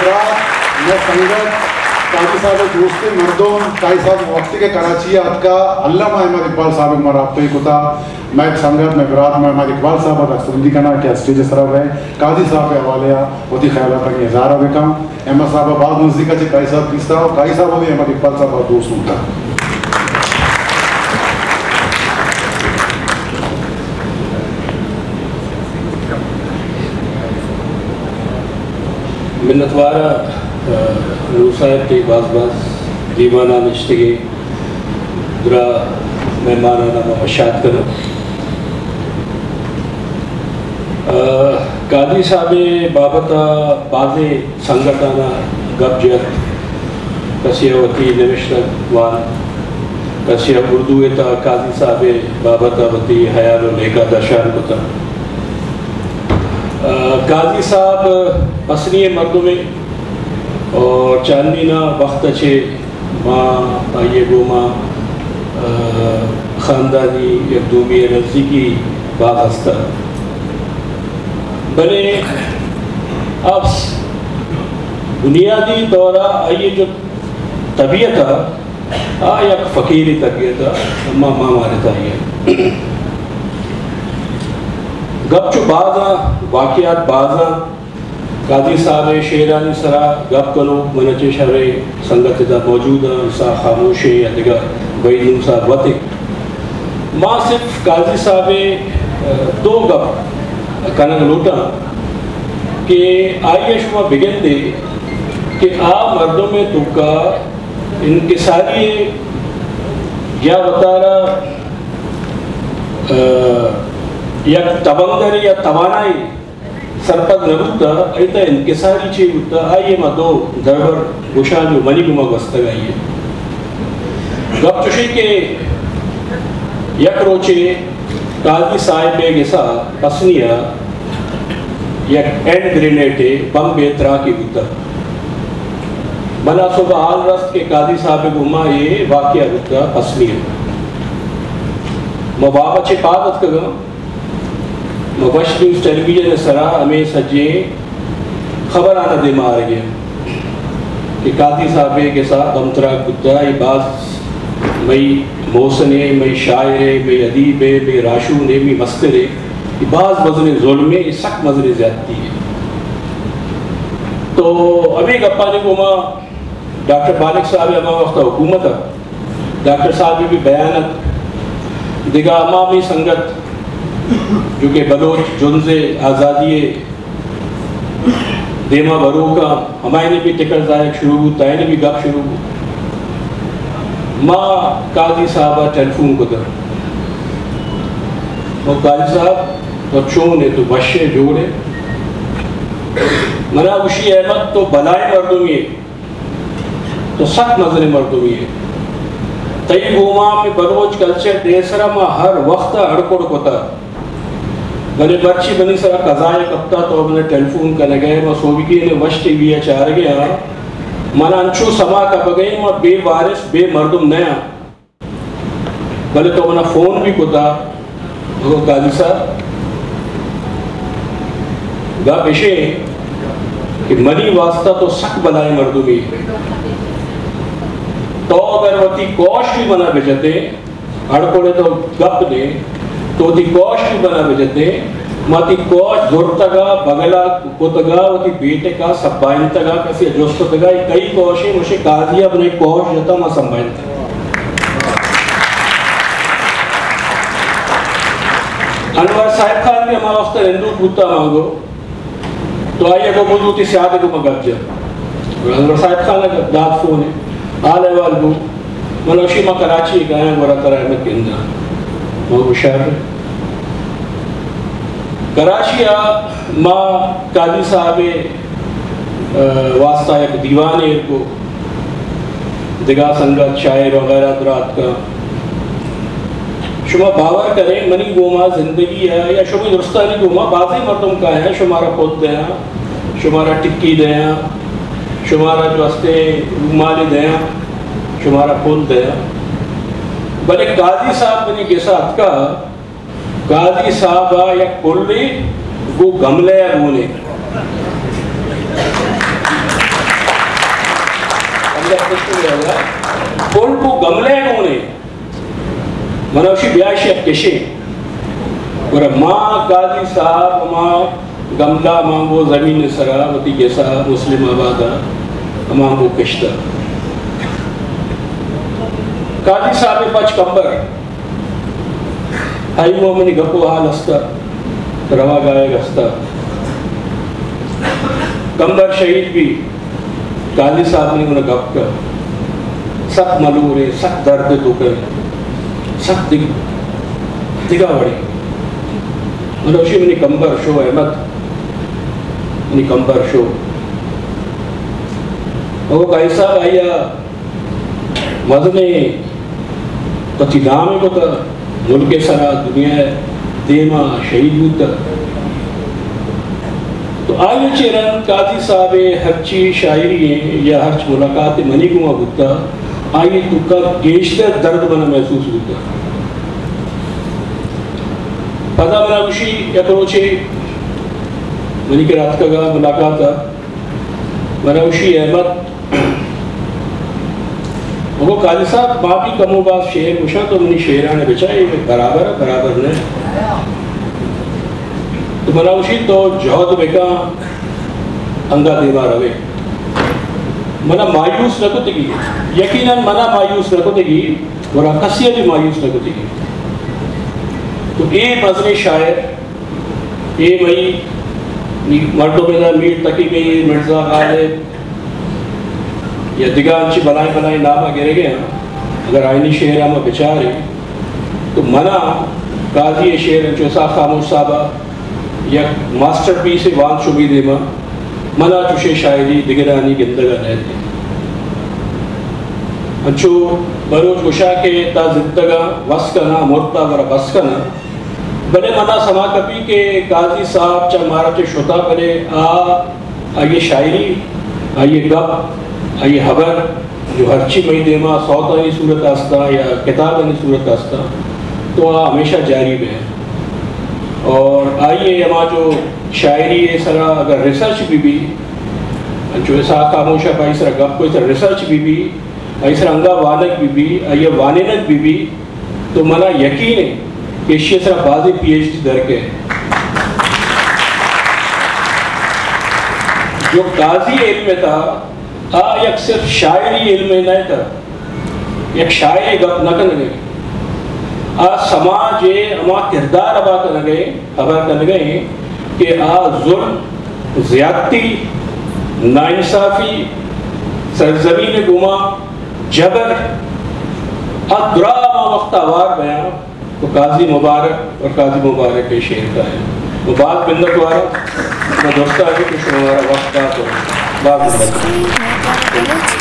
برات، مئے سنگت، قاضی صاحب ءِ دوستیں مردم، قاضی صاحب وقتی کہ کراچی ءَ اتکا، علامہ احمد اقبال صاحب ءَ ما رابطہ ئی کتا، مئے سنگت، مئے برات، مئے احمد اقبال صاحب ءَ دستبندی کناں کہ اسٹیج ءِ سرا بئے، قاضی صاحب ءِ حوالے ءَ وتی خیالاتانی اظہار ءَ بکن۔ احمد صاحب ءَ باز نزدیک ءَ چہ قاضی صاحب دیستا ءُ قاضی صاحب ءَ بھی احمد اقبال صاحب ءَ دوست بوتا۔ منتوار آں، آ، نور صاحب تئی باز باز، دیوان ءَ نشتگیں درا مہمانان ءَ ما وشات کناں۔ آ، قاضی صاحب ءِ بابت ءَ بازیں سنگتاں ءَ گپ جت، کسے ءَ وتی نبشتگ وانت، کسے ءَ اردو ءِ تہا قاضی صاحب ءِ بابت ءَ وتی حیال ءُ لیکہ درشان کتگ۔ آ، قاضی صاحب پسنی ءِ مردمے اور چاندنی ءِ وخت ءَ چہ ما آئی ءِ گوما، آ، خاندانی یک دومی ءِ نزدیکی باز ہست ات۔ بلے افس، بنیادی طور ءَ آئی ءِ جو طبیعت ءَ، آ یک فقیری طبیعت ءَ، اما ما مارت آئی ءَ۔ گپ چو باز ءَ، واقعات باز ءَ، قاضی صاحب ءِ شعرانی سرا گپ کنوک من ءَ چہ شریں سنگت ادا موجود اَنت، اسحاق خاموش ءِ یا دگہ وحید نور صاحب وت ءِ۔ ما صرف قاضی صاحب ءِ، ءَ، دو گپ کنگ لوٹاں کہ آئی ءَ شما بگندے کہ آ مردم ءِ توکا انکساری ءَ یا وتارا، ءَ، یک توانگر یا توانائی سرپد نہ بوتہ، آئی تہا انکساری چے بوتہ، آئی ءِ ما دو دربر گوشاں جو منی گوما گوستگ آئی ءِ۔ گپ چوشیں کہ یک روچے قاضی صاحب ءِ گسا پسنی ءَ یک ہینڈ گرینیڈے بمبے تراکے بوتہ۔ منا صبح حال رست کہ قاضی صاحب ءِ گوما اے واقعہ بوتہ پسنی ءَ۔ ما واب ءَ چہ پاد اتکگاں۔ ما وش نیوز ٹیلی ویژن ءِ سرا ہمے سجیں خبران ءَ دیما آرگ ءَ کہ قاضی صاحب ءِ گسا بم تراک بوتہ، اے باز مئی محسن ءِ، مئی شاعر ءِ، مئی ادیب ءِ، مئی راہشون ءِ، مئی مستر ءِ، اے باز مزنیں ظلمے، اے سک مزنیں زیادتی ءِ۔ تو ہمے گپانی گوما ڈاکٹر مالک صاحب ءِ ہما وخت ءَ حکومت ءَ ڈاکٹر صاحب ءِ بھی بیان ات۔ دگہ ہما ہمے سنگت جو کہ بلوچ جنز ءِ آزادی ءِ دیما بروکاں، ہمایانی بھی ٹکر زاہگ شروع بوت، آیانی بھی گپ شروع بوت۔ ما قاضی صاحب ءَ ٹیلیفون کتگ۔ او قاضی صاحب، تو چون ئے؟ تو وش ئے، جوڑ ئے؟ منا گوشی، احمد، تو بلائیں مردمے ئے۔ تو سک مزنیں مردمے ئے۔ تئی گوما ہمے بلوچ کلچر ڈے ءِ سرا ما ہر وخت ءَ اڑ کڑ کتہ، بلے مرچی منی سرا قضایے کپتہ، تو من ءَ ٹیلیفون کنگ ءَ ئے۔ ما سوبیگین ءَ وش ٹی وی ءَ چارگ ءَ آں، من ءَ انچو سما کپگ ءَ ایں، ما بے وارث، بے مردم نہ آں۔ بلے تو منا فون بھی کتا، گو قاضی صاحب، گپ اشے کہ منی واسطہ تو سک بلائیں مردمے۔ تو اگر وتی کوش بھی منا بجتے، اڑکڑے تو گپ دے، تو وتی کوش بھی منا بجتے، ما تی کوش زرتگا، بگلا کتگا، وتی بیٹکا سبائینتگا، کسی جست کتگا، اے کئی کوشے؟ گوشے قاضی ءَ منا کوش جتا، ما سبائینتگا۔ انور صاحب خان بھی ہما وخت نندوک بوتا، مانگو تو آئی ءَ گوں بزو تی سیاد ءَ گوں ما گپ جت۔ انور صاحب خان ءَ دات فون ءَ، حال احوال گوں۔ من گوشی ما کراچی ءَ کایاں، گورا ترا ہمے گنداں۔ من گوں شر۔ کراچی ءَ ما قاضی صاحب ءِ، آ، واسطہ یک دیوانے ایر کو۔ دگہ سنگت، شاعر وغیرہ درا اتکاں۔ شما باور کنے، منی گوما زندگی ءَ یا شمے درستانی گوما بازیں مردم کایاں، شمارا پل دیاں، شمارا ٹکی دیاں، شمارا جو ہستے رومالے دیاں، شمارا پل دیاں۔ بلے قاضی صاحب منی گسا اتکا، قاضی صاحب ءَ یک پلے گوں گملہ ءَ گون اِنت۔ پل پو گملے گونے۔ من اشی بیا شپ کشیں۔ گڑا ما قاضی صاحب ہما گملا مانگو زمین سرا وتی گسا مسلم آبادا مانگو کشتا۔ قاضی صاحب پچ کمبر، آئی وہ منی گپ و حال استا، روا گائے گستا۔ کمبر شہید بھی، قاضی صاحب نے انہوں گپ کر، سخت ملور ہے، سخت درد تو کر، سخت دگ-، دگا وڑی۔ انہوں اشی منی کمبر شو احمد، منی کمبر شو۔ او قاضی صاحب آیا مزنیں وتی نام ء کتہ، ملک ء سرا دنیا ء دیما شہید بوتہ۔ تو آئی ء چہ رند قاضی صاحب ء ہرچی شاعری ء یا ہرچ ملاقات منی گوما بوتہ، آئی ء توکا گیشتر درد منا محسوس بوتہ۔ پدا منا گوشی یک روچے منی کرا اتکگا ملاقات ء، منا گوشی احمد، مگو قاضی صاحب، ما بھی کمو باز شعر گوشاں، تو منی شعران بچا، اے برابر ہے، برابر نہ۔ تو منا گوشی تو جہد بکاں، انگا دیما روے۔ منا مایوس نہ کتگی، یقیناً منا مایوس نہ کتگی، گڑا کسی بھی مایوس نہ کتگی۔ تو اے مزنیں شاعر، اے مئی مردم ادا میر تقی گئی، مرزا غالب، یا دگہ انچی بلائیں بلائیں نام ء گرگ ء آں۔ اگر آئینی شعر ء ما بچاریں تو منا قاضی ء شعر انچو اسحاق خاموش صاحب ء یک ماسٹر پیس ء وانت شبی دیما، منا چوشیں شاعری دگرانی گندگ ء نئیت۔ انچو بلوچ گوشا کہ تا زندگاں وس کناں، مرتا ورا بس کناں۔ بلے منا سما کپی کہ قاضی صاحب چہ مارا چہ شتا، بلے آ، آئی ء شاعری، آئی ء گپ، آئی ء ہبر، جو ہرچی مئی دیما سوتانی صورت استا یا کتابانی صورت استا، تو آ ہمیشہ جاری بہ۔ اور آئی ء ہما جو شاعری ء سرا اگر ریسرچ بھی بھی، انچو اسحاق خاموش ء پہ آئی سرا گپ کو، سرا ریسرچ بھی بھی، آئی سرا انگا وانگ بھی بھی، آئی ء وانینگ بھی بھی، تو منا یقین ہے کہ ایشی سرا بازیں پی ایچ ڈی در کے۔ جو قاضی علم تھا، آ یک صرف شاعری علم نہ تھا، یک شاعر گپ نہ کنگے، آ سماج ہما کردار ادا کنگے، خبر کنگے کہ آ ظلم، زیادتی، ناانصافی، سرزمین گما، جبر، آ درا ہما وقت آوار بیاں تو قاضی مبارک اور قاضی مبارک کے شعر کا ہے۔ وہ بات منت وارا، میں دوستان کہ شما ہمارا وقت کا تو بات منت۔